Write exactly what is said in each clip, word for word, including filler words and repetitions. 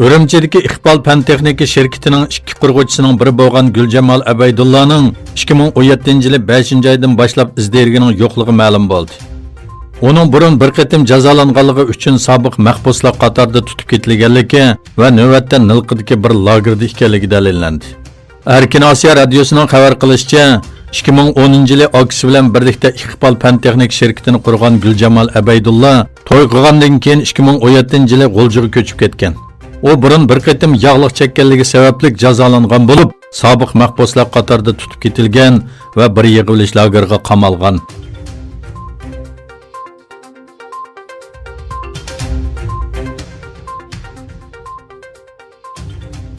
ئۈرۈمچىدىكى ئىقبال پەن تېخنىكا شىركىتىنىڭ ئىككى قۇرغۇچىسىنىڭ بىرى بولغان گۈلجامال ئەبەيدۇللانىڭ ئىككى مىڭ ئون يەتتىنچى يىلى بەشىنچى ئايدىن باشلاپ ئىز دېرىكىنىڭ يوقلۇقى مەلۇم بولدى. ئۇنىڭ بۇرۇن بىر قېتىم جازالانغانلىقى ئۈچۈن سابىق مەھبۇسلار قاتارىدا تۇتۇپ كېتىلگەنلىكى ۋە نۆۋەتتە نىلقىدىكى بىر لاگېردا ئىكەنلىكى دەلىللەندى. ئەركىن ئاسىيا رادىيوسىنىڭ خەۋەر قىلىشىچە، ئىككى مىڭ ئونىنچى يىلى ئاكىسى بىلەن بىرلىكتە ئىقبال پەن تېخنىكا شىركىتىنى قۇرغان گۈلجامال ئەبەيدۇللا توي قىلغاندىن كېيىن ئىككى مىڭ ئون يەتتىنچى يىلى غۇلجىغا كۆچۈپ كەتكەن. ئۇ بۇرۇن بىر قېتىم ياغلىق چەككەنلىكى سەۋەبلىك جازالانغان بولۇپ، سابىق مەھبۇسلار قاتارىدا تۇتۇپ كېتىلگەن ۋە بىر يىغىۋېلىش لاگېرىغا قامالغان.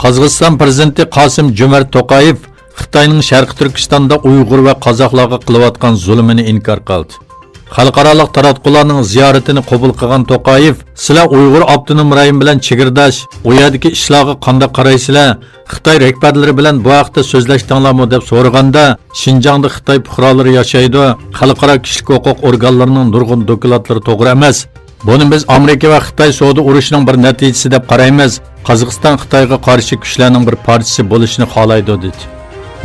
قازاقىستان پىرېزىدېنتى قاسىم جۆمەرت توقايېۋ خىتاينىڭ شەرقىي تۈركىستاندا ئۇيغۇر ۋە قازاقلارغا قىلىۋاتقان زۇلۇمىنى ئىنكار قىلدى. خەلقئارالىق تاراتقۇلارنىڭ زىيارىتىنى قوبۇل قىلغان توقايېۋ، سىلەر ئۇيغۇر ئاپتونوم رايونى بىلەن چېگرىداش، ئۇ يەردىكى ئىشلارغا قانداق قارايسىلەر؟ خىتاي رەھبەرلىرى بىلەن بۇ ھەقتە سۆزلەشتىڭلارمۇ؟ دەپ سورىغاندا، شىنجاڭدا خىتاي پۇقرالىرى ياشايدۇ، خەلقئارا كىشىلىك ھوقۇق ئورگانلىرىنىڭ نۇرغۇن دوكلاتلىرى توغرا ئەمەس. بۇنى بىز ئامېرىكا ۋە خىتاي سودا ئۇرۇشىنىڭ بىر نەتىجىسى دەپ قارايمىز. قازاقىستان خىتايغا قارشى كۈچلەرنىڭ بىر پارچىسى بولۇشنى خالايدۇ، دېدى.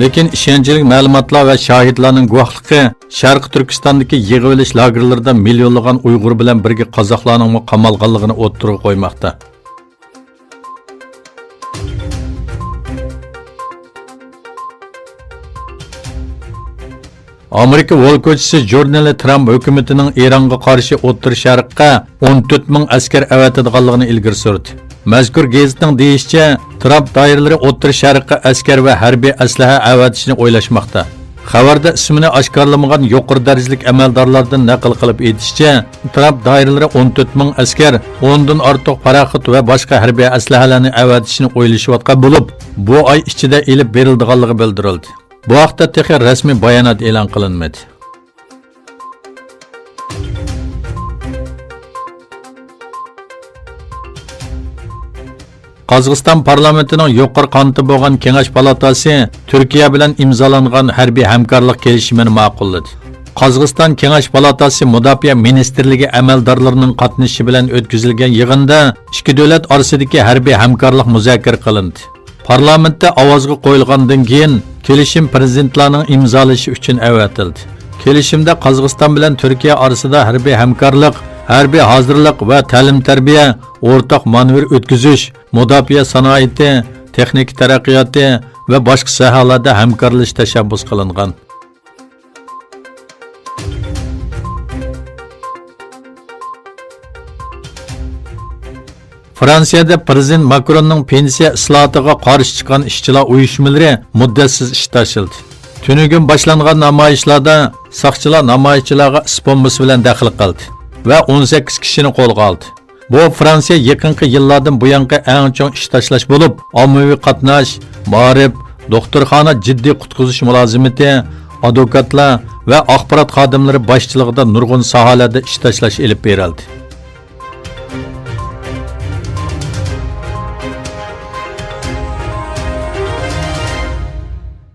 لېكىن ئىشەنچلىك مەلۇماتلار ۋە شاھىتلارنىڭ گۇۋاھلىقى شەرقىي تۈركىستاندىكى يىغىۋېلىش لاگېرلىرىدا مىليونلىغان ئۇيغۇر بىلەن بىرگە قازاقلارنىڭمۇ قامالغانلىقىنى ئوتتۇرىغا قويماقتا. ئامېرىكا ۋول كوچىسى ژۇرنىلى ترامپ ھۆكۈمىتىنىڭ ئىرانغا قارشى ئوتتۇرا شەرققە ئون تۆت مىڭ ئەسكەر ئەۋەتىدىغانلىقىنى ئىلگىرى سۈردى. مەزكۇر گېزىتنىڭ دېيىشىچە، ترامپ دائىرىلىرى ئوتتۇرا شەرققە ئەسكەر ۋە ھەربىي ئەسلىھە ئەۋەتىشنى ئويلاشماقتا. خەۋەردە ئىسمىنى ئاشكارىلىمىغان يۇقىرى دەرىجىلىك ئەمەلدارلاردىن نەقىل قىلىپ ئېيتىشىچە، ترامپ دائىرىلىرى ئون تۆت مىڭ ئەسكەر، ئوندىن ئارتۇق پاراخوت ۋە باشقا ھەربىي ئەسلىھەلەرنى ئەۋەتىشنى ئويلىشىۋاتقان بولۇپ، بۇ ئاي ئىچىدە ئېلىپ بېرىلىدىغانلىقى بىلدۈرۈلدى. بۇ ھەقتە تېخى رەسمىي بايانات ئېلان قىلىنمىدى. قازاقىستان پارلامېنتىنىڭ يۇقىرى قانىتى بولغان كېڭەش پالاتاسى تۈركىيە بىلەن ئىمزالانغان ھەربىي ھەمكارلىق كېلىشىمىنى ماقۇللىدى. قازاقىستان كېڭەش پالاتاسى مۇداپىئە مىنىستىرلىكى ئەمەلدارلىرىنىڭ قاتنىشىشى بىلەن ئۆتكۈزۈلگەن يىغىندا ئىككى دۆلەت ئارىسىدىكى ھەربىي ھەمكارلىق مۇزاكىرە قىلىندى. پارلامېنتتا ئاۋازغا قويۇلغاندىن كېيىن، كېلىشىم پىرېزىدېنتلارنىڭ ئىمزالىشى ئۈچۈن ئەۋەتىلدى. كېلىشىمدە قازاقىستان بىلەن تۈركىيە ئارىسىدا ھەربىي ھەمكارلىق، ھەربىي ھازىرلىق ۋە تەلىم-تەربىيە، ئورتاق مانېۋىر ئۆتكۈزۈش، مۇداپىئە سانائىتى، تېخنىكا تەرەققىياتى ۋە باشقا ساھەلەردە ھەمكارلىشىش تەشەببۇس قىلىنغان. فرانسىيەدە پىرېزىدېنت ماكروننىڭ پېنسىيە ئىسلاھاتىغا قارشى چىققان ئىشچىلار ئۇيۇشمىلىرى مۇددەتسىز ئىش تاشلىدى. تۈنۈگۈن باشلانغان نامايىشلاردا ساقچىلار نامايىشچىلارغا ئىس بومبىسى بىلەن دەخلى قىلدى ۋە ئون سەككىز كىشىنى قولغا ئالدى. بۇ فرانسىيە يېقىنقى يىللاردىن بۇيانقى ئەڭ چوڭ ئىش تاشلاش بولۇپ، ئاممىۋى قاتناش، مائارىپ، دوختۇرخانا، جىددىي قۇتقۇزۇش مۇلازىمىتى، ئادۋوكاتلار ۋە ئاخبارات خادىملىرى باشچىلىقىدا نۇرغۇن ساھەلەردە ئىش تاشلاش ئېلىپ بېرىلدى.